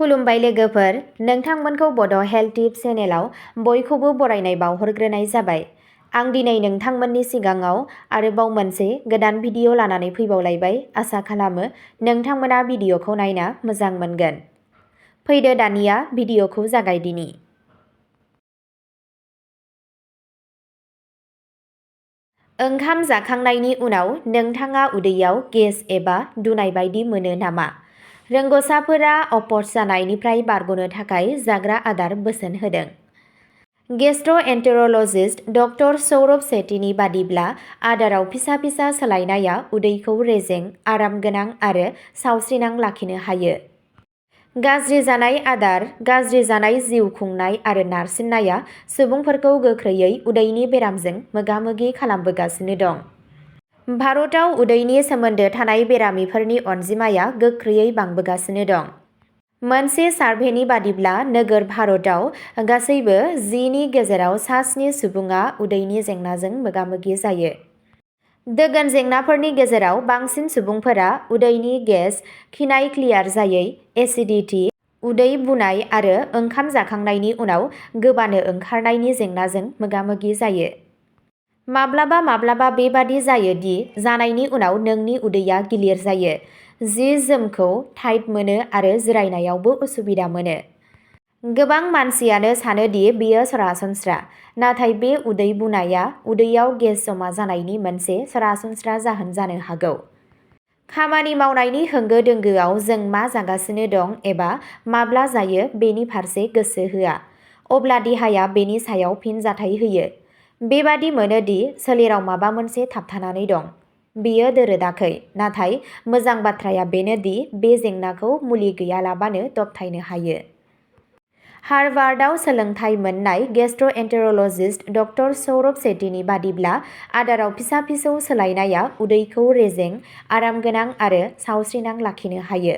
खुलुमबाय लोगोफोर, नोंथांमोनखौ बड' हेल्थ टिप्स चेनेलाव बयखौबो बरायनाय बावहरग्रोनाय जाबाय। आं दिनै नोंथांमोननि सिगाङाव आरोबाव मोनसे गोदान भिडिअ लानानै फैबावलायबाय। आसा खालामो नोंथांमोना भिडिअखौ नायना मोजां मोनगोन। फैदो दानिया भिडिअखौ जागायदिनि। ओंखाम जाखांनायनि उनाव नोंथाङा उदैयाव गेस एबा दुनाय बायदि मोनो नामा? रोंग'साफोरा अपच जानायनिफ्राय बारग'नो थाखाय जाग्रा आदार बोसोन होदों। गेस्ट्र'एन्टेर'लजिस्ट डक्टर सौरभ सेठीनि बादिब्ला आदाराव फिसा फिसा सोलायनाया उदैखौ रेजें, आरामगोनां आरो सावस्रिनां लाखिनो हायो। गाज्रि जानाय आदार, गाज्रि जानाय जिउ खुंनाय आरो नारसिननाया सुबुंफोरखौ गोख्रैयै उदैनि बेरामजों मोगा-मोगि खालामबोगासिनो दं। भारतआव उदैनि सोमोन्दो थानाय बेरामिफोरनि अनजिमाया गोख्रैयै बांबोगासिनो दं। मोनसे सार्भेनि बादिब्ला नोगोर भारतआव गासैबो 10 नि गेजेराव 7 सुबुङा उदैनि जेंनाजों मोगा-मोगि जायो। दोगोन जेंनाफोरनि गेजेराव बांसिन सुबुंफोरा उदैनि गेस, खिनाय क्लियार जायै, एसिडिटी, उदै बुनाय आरो ओंखाम जाखांनायनि उनाव गोबानो ओंखारनायनि जेंनाजों मोगा-मोगि जायो। माब्लाबा बेबादि जायो दि जानायनि उनाव नोंनि उदैया गिलिर जायो, जि-जोमखौ टाइट मोनो आरो जिरायनायावबो उसुबिदा मोनो। गोबां मानसियानो सानो दि बेयो सरासनस्रा, नाथाय बे उदै बुनाया उदैयाव गेस जमा जानायनि मोनसे सरासनस्रा जाहोन जानो हागौ। खामानि मावनायनि होंगो-दोंगोआव जों मा जागासिनो दं एबा माब्ला जायो बेनि फारसे गोसो होआ, अब्ला देहाया बेनि सायाव फिनजाथाय होयो। बेबादि मोनो दि सोलेराव माबा मोनसे थाबथानानै दं। बेयो दोरोदाखै, नाथाय मोजां बाथ्राया बेनो दि बे जेंनाखौ मुलि गैयालाबानो दबथायनो हायो। हार्भार्डआव सोलोंथाय मोननाय गेस्ट्र'एन्टेर'लजिस्ट डक्टर सौरभ सेठीनि बादिब्ला आदाराव फिसा-फिसौ सोलायनाया उदैखौ रेजें, आरामगोनां आरो सावस्रिनां लाखिनो हायो।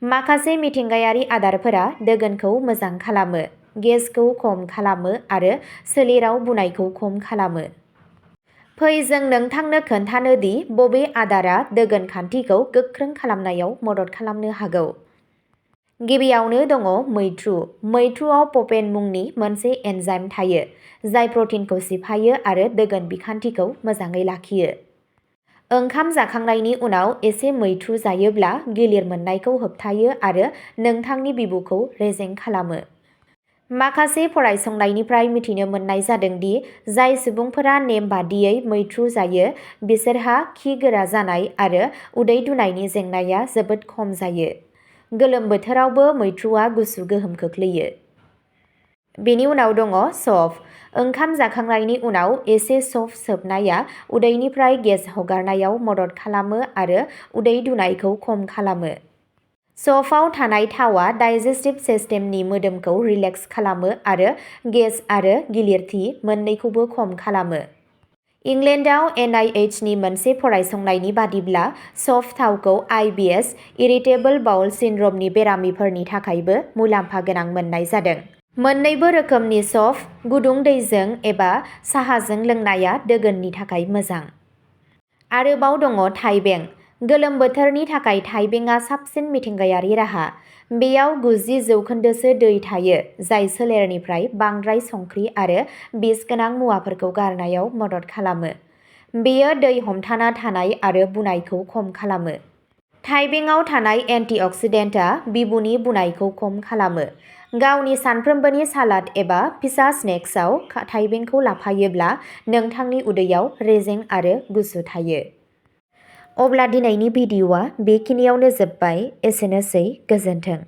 माखासे मिथिंगायारि आदारफोरा दोगोनखौ मोजां खालामो, गेसखौ खम खालामो आरो सोलेराव बुनायखौ खम खालामो। फै जों नोंथांनो खोन्थानो दि बबे आदारा दोगोन खान्थिखौ गोख्रों खालामनायाव मदद खालामनो हागौ। गिबियावनो दङ मैथ्रु। मैथ्रुआव पपेन मुंनि मोनसे एन्जाइम थायो, जाय प्रटिनखौ सिफायो आरो दोगोन बिखान्थिखौ मोजाङै लाखियो। ओंखाम जाखांनायनि उनाव एसे मैथ्रु जायोब्ला गिलिर मोननायखौ होबथायो आरो नोंथांनि बिबुखौ रेजें खालामो। माखासे फरायसंनायनिफ्राय मिथिनो मोननाय जादों दि जाय सुबुंफोरा नेमबादियै मैथ्रु जायो बिसोरहा खि गोरा जानाय आरो उदै दुनायनि जेंनाया जोबोद खम जायो। गोलोम बोथोरावबो मैथ्रुआ गुसु गोहोम खोख्लैयो। बेनि उनाव दङ सौफ। ओंखाम जाखांनायनि उनाव एसे सौफ सोबनाया उदैनिफ्राय गेस हगारनायाव मदद खालामो आरो उदै दुनायखौ खम खालामो। सौफआव थानाय थावआ डाइजेस्टिभ सिस्टेमनि मोदोमखौ रिलेक्स खालामो आरो गेस आरो गिलिरथि मोन्नैखौबो खम खालामो। इंलेन्डआव NIH नि मोनसे फरायसंनायनि बादिब्ला सौफ थावखौ IBS इरिटेबल बाउल सिन्ड्रमनि बेरामिफोरनि थाखायबो मुलाम्फा गोनां मोननाय जादों। मोन्नैबो रोखोमनि सौफ, गुदुं दैजों एबा साहाजों लोंनाया दोगोननि थाखाय मोजां। आरोबाव दङ थाइबें। गोलोम बोथोरनि थाखाय थाइबेंआ साबसिन मिथिंगायारि राहा। बेयाव 90% दै थायो, जाय सोलेरनिफ्राय बांद्राय संख्रि आरो बिस गोनां मुवाफोरखौ गारनायाव मदद खालामो। बेयो दै हमथाना थानाय आरो बुनायखौ खम खालामो। थाइबेंआव थानाय एन्टिअक्सिडेन्टआ बिबुनि बुनायखौ खम खालामो। गावनि सानफ्रोमबोनि सालाद एबा फिसा स्नेक्सआव थाइबेंखौ लाफायोब्ला नोंथांनि उदैयाव रेजें आरो गुसु थायो। अब्ला दिनैनि भिडिअ'आ बेखिनियावनो जोबबाय। एसेनोसै, गोजोन्थों।